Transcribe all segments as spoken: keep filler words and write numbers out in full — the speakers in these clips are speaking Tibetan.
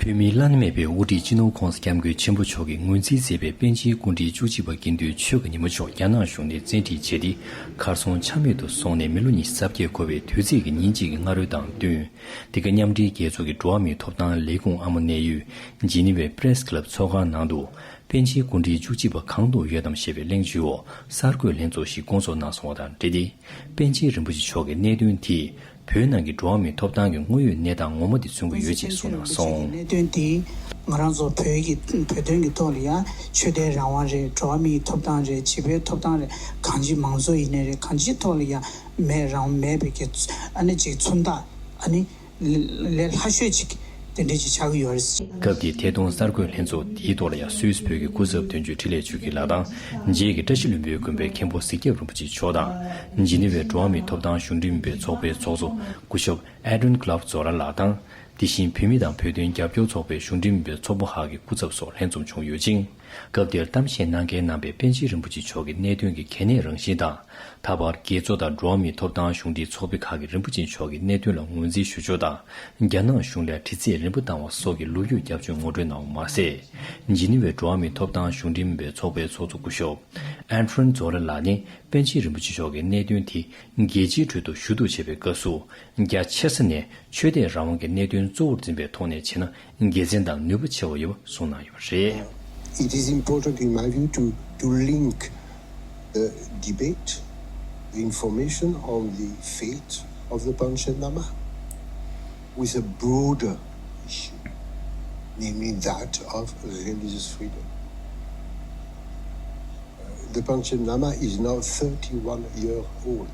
བོད་མིའི་བླ་ན་མེད་པའི་དབུ་ཁྲིད་སྤྱི་ནོར་༧གོང་ས་༧སྐྱབས་མགོན་ཆེན་པོ་མཆོག་གིས་ངོས་འཛིན་མཛད་པའི་པཎ་ཆེན་སྐུ་ཕྲེང་བཅུ་གཅིག་པ་དགེ་འདུན་ཆོས་ཀྱི་ཉིན་མོ་མཆོག་རྒྱ་ནག་གཞུང་ནས་བཙན་ཁྲིད་བྱས་ཏེ། གར་སོང་ཆ་མེད་དུ་སོང་ནས་མི་ལོ་ཉི་ཤུ་རྩ་བརྒྱད་འཁོར་བའི་དུས་ཚིགས་ཀྱི་ཉིན་གཅིག་གི་སྔ་རོལ་དང་བསྟུན། འདི་ག་མཉམ་འབྲེལ་རྒྱལ་ཚོགས་ཀྱི་འགྲོ་བ་མིའི་ཐོབ་ཐང་ལས་ཁུངས་ཨ་མོ་གནས་ཡུལ་ཇི་ནི་ཝའི་པྲེ་སི་ཀི་ལབ་ཚོགས་ཁང་ནང་དུ། པཎ་ཆེན་སྐུ་ཕྲེང་བཅུ་གཅིག་པ་གང་དུ་ཡོད་དམ་ཞེས་པའི་གླེང་བརྗོད་འོག་གསར་འགོད་ལྷན་ཚོགས་ཤིག་བསྐོང་ཚོགས་གནང་སོང་བ་དང་འབྲེལ་ཏེ། པཎ་ཆེན་རིན་པོ་ཆེ་མཆོག་གི་གནད་དོན་དེས་བོད་ནང་གི་འགྲོ་བ་མིའི་ཐོབ་ཐང་གི་དངོས་ཡོད་གནས་སྟངས་ངོ་མ་དེ་མཚོན་གྱི་ཡོད་ཅེས་གསུངས་གནང་སོང་། གནད་དོན་དེ་ང་རང་ཚོ་བོད་ཀྱི་བོད་དོན་གྱི་ཐོག་ལ་ཡང་ཆོས་དད་རང་དབང་རེད། འགྲོ་བ་མིའི་ཐོབ་ཐང་རེད། བྱིས་པའི་ཐོབ་ཐང་རེད། གང་ཅི་མང་གཙོ་ཡིན་ནའི་རེད། གང་ཅིའི་ཐོག་ལ་ཡང་མེད་རང་མེད་པའི་གི་ཨ་ནི་ཅིག་མཚོན་རྟགས་ཨ་ནི། ལས་སླ་ཤོས་ཅིག་དེ་འདྲ་ཅིག་ཆགས་ཀྱི་ཡོད་རེད། སྐབས་དེའི་ཐད་གཏོང་གསར་འགོད་ལྷན་ཚོགས་དེའི་ཐོག་ལ་ཡང་སུད་སི་བོད་ཀྱི་སྐུ་ཚབ་དོན་གཅོད་འཕྲིན་ལས་ཆོས་སྐྱིད་ལགས་དང་། རྗེས་ཀྱི་བཀྲ་ཤིས་ལྷུན་པོའི་དགོན་པའི་མཁན་པོ་གཟིགས་སྐྱབས་རིན་པོ་ཆེ་མཆོག་དང་། ཇི་ནི་ཝའི་འགྲོ་བ་མིའི་ཐོབ་ཐང་གཞུང་འབྲེལ་མིན་པའི་ཚོགས་པའི་ཚོགས་གཙོ་སྐུ་ཞབས་Adrian Clark་ཛོ་ར་ལགས་དང་། དེ་བཞིན་བོད་མི་དང་བོད་དོན་རྒྱབ་སྐྱོར་ཚོགས་པའི་གཞུང་འབྲེལ་མིན་པའི་ཚོགས་པ་ཁག་གི་སྐུ་ཚབ་སོགས་ལྷན་འཛོམས་བྱུང་ཡོད་ཅིང་། སྐབས་དེར་གཏམ་བཤད་གནང་མཁན་རྣམ་པས་པཎ་ཆེན་རིན་པོ་ཆེ་མཆོག་གི་གནད་དོན་གྱི་གལ་གནད་རང་བཞིན་དང་། ད་བར་རྒྱལ་ཚོགས་དང་འགྲོ་བ་མིའི་ཐོབ་ཐང་གཞུང་འབྲེལ་ཚོགས་པའི་ཁག་གིས་རིན་པོ་ཆེ་མཆོག་གི་གནད་དོན་ལ་ངོས་འཛིན་ཞུ་ཕྱོགས་དང་། རྒྱ་ནག་གཞུང་ལ་དྲི་རྩད་རིམ་པ་བཏང་བ་སོགས་ཀྱི་ལོ་རྒྱུས་རྒྱབ་ལྗོངས་ངོ་སྤྲོད་གནང་བ་མ་ཟད། ཇི་ནི་ཝའི་འགྲོ་བ་མིའི་ཐོབ་ཐང་གཞུང་འབྲེལ་མིན་པའི་ཚོགས་པའི་ཚོགས་གཙོ་སྐུ་ཞབས་Adrian་ཛོ་ར་ལགས་ནས་པཎ་ཆེན་རིན་པོ་ཆེ་མཆོག་གི་གནད་དོན་དེ་རྒྱལ་སྤྱིའི་ཁྲོད་དུ་ཞུ་གཏུག་བྱེད་པའི་སྐབས་སུ། རྒྱ་ཆེ་ས་ནས་ཆོས་དད་རང་དབང་གི་གནད་དོན་གཙོ་བོར་འཛིན་པའི་ཐོག་ནས་བྱས་ན་དགེ་མཚན་དང་ནུས་པ་ཆེ་བ་ཡོད་པ་གསུངས་གནང་ཡོད་པ་རེད། It is important, in my view, to, to link the debate, the information on the fate of the Panchen Lama with a broader issue, namely that of religious freedom. The Panchen Lama is now thirty-one year old.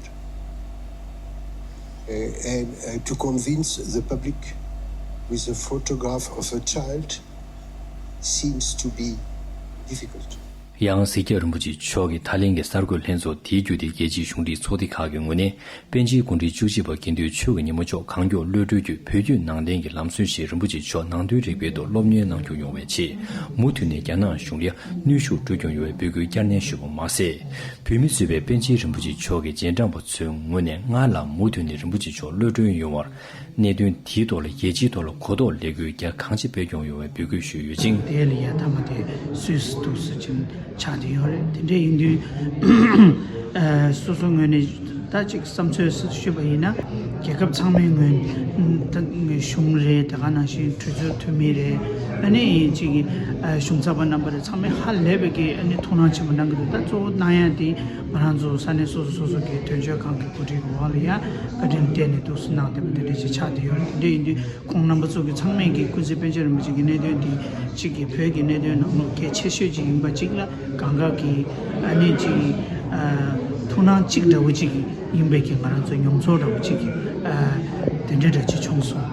Uh, and uh, to convince the public with a photograph of a child seems to be difficult. ཡང་གཟིགས་སྐྱབས་རིན་པོ་ཆེ་མཆོག་གིས་ད་ལན་གྱི་གསར་འགོད་ལྷན་ཚོགས་དེའི་བརྒྱུད་དེ་རྒྱལ་སྤྱིའི་གཞུང་འབྲེལ་ཚོགས་སྡེ་ཁག་གི་ངོས་ནས། པཎ་ཆེན་སྐུ་ཕྲེང་བཅུ་གཅིག་པ་དགེ་འདུན་ཆོས་ཀྱི་ཉིན་མོ་མཆོག་གང་མགྱོགས་གློད་གྲོལ་གྱིས་བོད་བརྒྱུད་ནང་བསྟན་གྱི་ལམ་སྲོལ་བཞིན་རིན་པོ་ཆེ་མཆོག་ནང་དོན་རིག་པའི་ཐོག་སློབ་གཉེར་གནང་སྐྱོང་ཡོང་བའི་ཆེད། མུ་མཐུད་ནས་རྒྱ་ནག་གཞུང་ལ་ནུས་ཤུགས་སྤྲོད་སྐྱོང་ཡོང་བའི་འབོད་སྐུལ་བསྐྱར་ནན་ཞུས་པ་མ་ཟད། བོད་མི་གཙོས་པའི་པཎ་ཆེན་རིན་པོ་ཆེ་མཆོག་གི་རྗེས་འབྲང་པ་ཚོའི་ངོས་ནས་སྔར་ལྷག་མུ་མཐུད་ནས་རིན་པོ་ཆེ་མཆོག་གློད་གྲོལ་ཡོང་བར། གནད་དོན་དེའི་ཐོག་ལ་རྒྱལ་སྤྱིའི་ཐོག་ལ་གོ་རྟོགས་ལས་འགུལ་རྒྱ་གང་ཆེ་སྤེལ་སྐྱོང་ཡོང་བའི་འབོད་སྐུལ་ཞུས་ཡོད་ཅིང་། དེ་ལ་ཡ་མཐའ་མ་དེ་སུད་སི་འདུག་སེ་ཅིག་ཆགས་བསྡད་ཡོད་རེད། དེ་འདྲ་ཡིན་དུས་ཨ་སོ་སོ་ངོས་ནས་ད་ཅིག་བསམ་ཚུལ་ཞུས་པ་ཡིན་ན། རྒྱལ་ཁབ་ཚང་མའི་ངོས་ད་ངོས་གཞུང་རེད། དེ་ག་ནང་བཞིན་གྲོས་ཚོགས་འཐུས་མི་རེད། ཨ་ནི་ཅིག་ཨ་གཞུང་ཚབ་པ་རྣམ་པ་རེད། ཚང་མས་ཧ་ལས་པའི་གི་ཨ་ནི་ཐུགས་སྣང་ཆེན་པོ་གནང་གི་འདུག་ད་གཙོ་བོ་གནང་ཡ་དེ་ང་རང་ཚོ་ས་གནས་སོ་སོ་སོ་སོ་གི་དོན་གཅོད་ཁང་གི་གོ་སྒྲིག་གི་འོག་ལ་ཡ་བཀའ་དྲིན་བརྟེན་ནས་འདུག་སེ་གནང་བསྡད་པ་དེ་འདྲ་ཞིག་ཆགས་བསྡད་ཡོད་རེད། དེ་འདྲ་ཡིན་དུས། ཁོང་རྣམ་པ་ཚོ་གི་ཚང་མས་ཀྱི་སྐུ་ཚེ་པཎ་ཆེན་རིན་པོ་ཆེ་གི་གནད་དོན་འདི་གཅིག་གི་བོད་ཀྱི་གནད་དོན་ནང་ལོགས་གལ་ཆེ་ཤོས་ཅིག་ཡིན་པ་གཅིག་ལ་གང་ག་གི་ཨ་ནི་ཅིག་ཨ་ཐུགས་སྣང་གཅིག་འདྲ་བོ་ཅིག་ཡིན་པའི་གི་ང་རང་ཚོ་མྱོང་ཚོར་འདྲ་བོ་ཅིག་གི་ཨ་དེ་འདྲ་འདྲ་ཅིག་བྱུང་སོང་།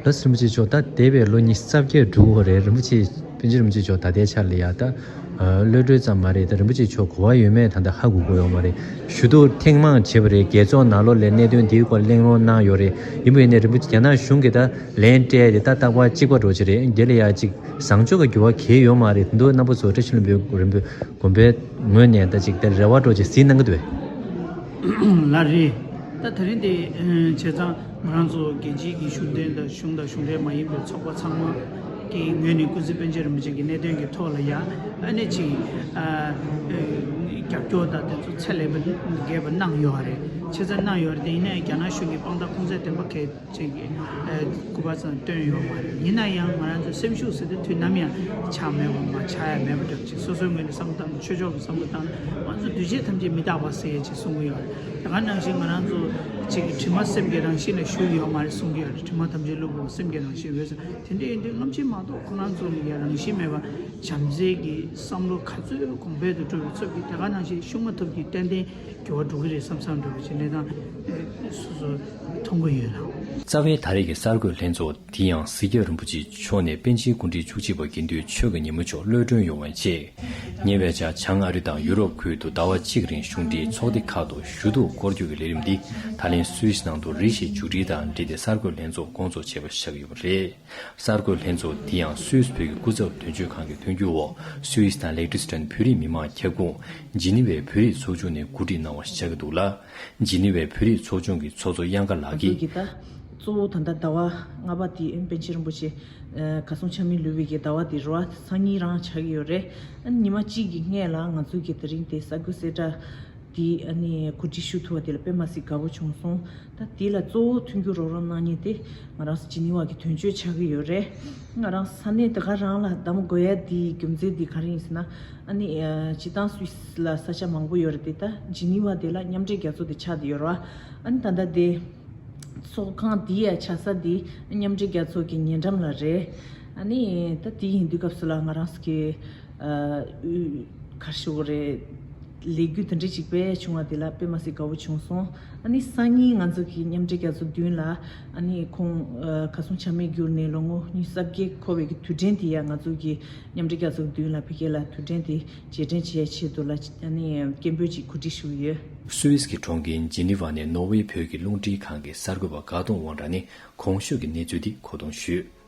ལགས་སོ། རིན་པོ་ཆེ་མཆོག་ད་འདས་པའི་ལོ་ཉི་ཤུ་རྩ་བརྒྱད་འགྲོ་གི་ཡོད་རེད། རིན་པོ་ཆེ་པཎ་ཆེན་རིན་པོ་ཆེ་མཆོག་ད་ལྟའི་ཆར་ལ་ཡ་ད། གློད་གྲོལ་ཙམ་མ་རེད། ད་རིན་པོ་ཆེ་མཆོག་གོ་བ་ཡོད་མེད་ད་ལྟ་ཧ་གོ་གི་ཡོད་མ་རེད། ཞུ་གཏུག་ཐེངས་མང་བྱས་པ་རེད། རྒྱལ་ཚོགས་ནང་ལོགས་ལ་གནད་དོན་འདིའི་སྐོར་གླེང་སློང་གནང་ཡོད་རེད། ཡིན་པ་ཡིན་ནའི་རིན་པོ་ཆེ་རྒྱ་ནག་གཞུང་གིས་ད་ལན་སྤྲད་དེ་ད་རྟག་པར་གཅིག་པ་འགྲོ་གི་རེད། འདི་ལ་ཡ་གཅིག་བཟང་ཕྱོགས་ཀྱི་འགྱུར་བ་གང་ཡང་ཡོད་མ་རེད། དེ་འདུག་རྣམ་པ་ཚོ་བཀྲ་ཤིས་ལྷུན་པོའི་རིན་པོ་དགོན་པའི་ངོས་ནས་ད་གཅིག་དེ་རེ་བ་འདྲ་བོ་ཅིག་གཟིགས་གནང་གི་འདུག་གས། ལགས་རེད། ད་དེ་རིང་འདི་བྱས་ཙང་ང་རང་ཚོ་རྒྱལ་སྤྱིའི་གི་གཞུང་འབྲེལ་དང་གཞུང་དང་གཞུང་འབྲེལ་མ་ཡིན་པའི་ཚོགས་པ་ཚང་མ་གི་ངོས་ནས་སྐུ་ཚེ་པཎ་ཆེན་རིན་པོ་ཆེ་གི་གནད་དོན་གྱི་ཐོག་ལ་ཡ་ཨ་ནི་ཅིག་ཨ་རྒྱབ་སྐྱོར་དང་དེ་ཚོ་ཚད་ལས་པ་རྒྱས་པ་གནང་ཡོད་རེད། བྱས་ཙང་གནང་ཡོད་རེད། དེ་ཡིན་ནའི་རྒྱ་ནག་གཞུང་གི་དཔང་རྟགས་ཁུངས་བཙན་ལྡན་པ་གལ་ཅིག་གི་སྐུ་པར་ཙམ་བཏོན་ཡོད་མ་རེད། ཡིན་ན་ཡང་ང་རང་ཚོ་སེམས་ཤུགས་ཟེར་དུས་དུས་ནམ་ཡང་ཆག་མེད་པ་མ་ཆག་ཡ་མེད་པ་འདྲ་ཅིག་སོ་སོའི་ངོས་ནས་བསམ་བློ་བཏང་ན། ཆོས་ཕྱོགས་ཀྱི་བསམ་བློ་བཏང་ན་ང་ཚོ་འདུས་བྱས་ཐམས་ཅད་མི་རྟག་པ་ཟེར་ཡ་ཅིག་གསུང་གི་ཡོད་རེད། དེ་ག་ནང་བཞིན་ང་རང་ཚོ་ཅིག་གི་དྲི་མ་སེམས་ཀྱི་རང་བཞིན་ལ་ཞུགས་ཡོད་མ་རེད་གསུང་གི་ཡོད་རེད། དྲི་མ་ཐམས་ཅད་གློ་བུར་བ་སེམས་ཀྱི་རང་བཞིན་འོད་གསལ། དེ་འདྲ་ཡིན་དུས་སྔ་ཕྱི་མ་གཏོགས་ཁོ་རང་ཚོ་ལ་ཡ་རང་བཞིན་མེད་པ་བྱམས་བརྩེ་གི་བསམ་བློ་ག་ཚོད་གོང་འཕེལ་དུ་འགྲོ་བའི་ཚབ་ཀྱིས་དེ་ག་ནང་བཞིན་ཤུགས་མ་ཐུབ་ཀྱིས་ཏན་ཏན་འགྱུར་བ་འགྲོ་གི་རེད་བསམ་བསམ་འདྲ་བོ་ཅིག་གནས་སྟངས་སོ་སོ་མཐོང་གི་ཡོད་ལགས། རྩ་བའི་ད་རེས་ཀྱི་གསར་འགོད་ལྷན་ཚོགས་དེ་ཡང་གཟིགས་སྐྱབས་རིན་པོ་ཆེ་མཆོག་ནས་པཎ་ཆེན་སྐུ་ཕྲེང་བཅུ་གཅིག་པ་དགེ་འདུན་ཆོས་ཀྱི་ཉིན་མོ་མཆོག་གློད་གྲོལ་ཡོང་བའི་ཆེད། ཉེ་བའི་ཆར་བྱང་ཨ་རི་དང་ཡུ་རོབ་ཁུལ་དུ་ཟླ་བ་གཅིག་རིང་གཞུང་འབྲེལ་ཚོགས་སྡེ་ཁག་ཏུ་ཞུ་གཏུག་སྐོར་སྐྱོད་ཀྱི་ལས་རིམ་འདི་ད་ལན་སུད་སི་ནང་དུ་རེ་ཞིག་མཇུག་སྒྲིལ་དང་འབྲེལ་ཏེ་གསར་འགོད་ལྷན་ཚོགས་བསྐོང་ཚོགས་བྱས་པ་ཆགས་ཀྱི་ཡོད་པ་རེད། གསར་འགོད་ལྷན་ཚོགས་འདི་ཡང་སུད་སི་བོད་ཀྱི་སྐུ་ཚབ་དོན་གཅོད་ཁང་གི་མཐུན་འགྱུར་འོག་སུད་སི་དང་ལེག་ཏི་སི་ཏན་བོད་རིགས་མི་མང་ཁྱབ་ཁོངས་ཇི་ནི་ཝའི་བོད་རིགས་ཚོགས་ཆུང་ནས་གོ་སྒྲིག་གནང་བ་ཞིག་ཆགས་ཀྱི་འདུག་ལ། ཇི་ནི་ཝའི་བོད་རིགས་ཚོགས་ཆུང་གི་ཚོགས་གཙོ་དབྱངས་དགའ་ལགས་ཀྱིས། གཙོ་བོ་ད་ལྟ་ཟླ་བ་ལྔ་པ་དེ་པཎ་ཆེན་རིན་པོ་ཆེ་ཁ་སང་ཆགས་མེད་ལུས་པའི་གི་ཟླ་བ་དེ་རེད་བ། སང་ཉིན་རང་ཆགས་ཀྱི་ཡོད་རེད། ཨ་ནི་ཉི་མ་གཅིག་གི་སྔས་ལ་ང་ཚོ་གི་དེ་རིང་དེ་ས་འགུལ་གསལ་བསྒྲགས་དེ་ཨ་ནི་གོ་སྒྲིག་ཞུ་ཐུབ་པ་དེ་ལ་དཔེ་མ་སྲིད་དགའ་པོ་བྱུང་སོང་། ད་དེ་ལ་གཙོ་བོ་མཐུན་འགྱུར་རོགས་རམ་གནང་མཁན་དེ་ང་རང་ཚོ་ཇི་ནི་ཝ་གི་དོན་གཅོད་ཆགས་ཀྱི་ཡོད་རེད། ང་རང་ས་གནས་དེ་ག་རང་ལ་བདམས་དགོས་ཡ་དེའི་རྒྱུ་མཚན་དེ་ག་རེ་ཡིན་ཟེར་ན། ཨ་ནི་ཨ་སྤྱིར་བཏང་སུད་སི་ལ་ས་ཆ་མང་པོ་ཡོད་རེད་དེ། ད་ཇི་ནི་ཝ་དེ་ལ་མཉམ་འབྲེལ་རྒྱལ་ཚོགས་དེ་ཆགས་བསྡད་ཡོད་རེད་བ། ཨ་ནི་ད་ལྟ་དེ་ཚོགས་ཁང་དེ་ཡ་ཆགས་ས་དེ་མཉམ་འབྲེལ་རྒྱལ་ཚོགས་ཀྱི་ཉེ་འགྲམ་ལ་རེད། ཨ་ནི་ད་དེ་ཡིན་དུས་སྐབས་སུ་ལ་ང་རང་ཚོ་གི་ཨ་དབུས་ག་རེ་ཞུ་དགོས་རེད། ལས་འགུལ་དེ་འདྲ་ཅིག་དཔེ་བྱུང་བ་དེ་ལ་དཔེ་མ་སྲིད་དགའ་བོ་བྱུང་སོང་། ཨ་ནི་སང་ཉིན་ང་ཚོ་གི་མཉམ་འབྲེལ་རྒྱལ་ཚོགས་མདུན་ལ་ཨ་ནི་ཁོང་ཨ་ཁ་སང་ཆགས་མེད་གྱུར་ནས་ལོ་ངོ་ཉི་ཤུ་རྩ་བརྒྱད་འཁོར་བའི་གི་དུས་དྲན་དེ་ཡ་ང་ཚོ་གི་མཉམ་འབྲེལ་རྒྱལ་ཚོགས་མདུན་ལ་ཕ་གི་ལ་དུས་དྲན་དེ་རྗེས་དྲན་བྱེད་ཆེད་དུ་ལ་ཨ་ནི་སྐད་འབོད་ཅིག་གོ་སྒྲིག་ཞུ་གི་ཡོད། སུད་སི་གི་གྲོང་ཁྱེར་ཇི་ནི་ཝ་ནས་ནོར་ཝེ་བོད་ཀྱི་རླུང་འཕྲིན་ཁང་གི་གསར་འགོད་པ་དགའ་གདོང་དབང་གྲགས་ནས་གོང་ཞུས་ཀྱི་གནས་ཚུལ་འདི་མཁོ་གཏོང་ཞུས།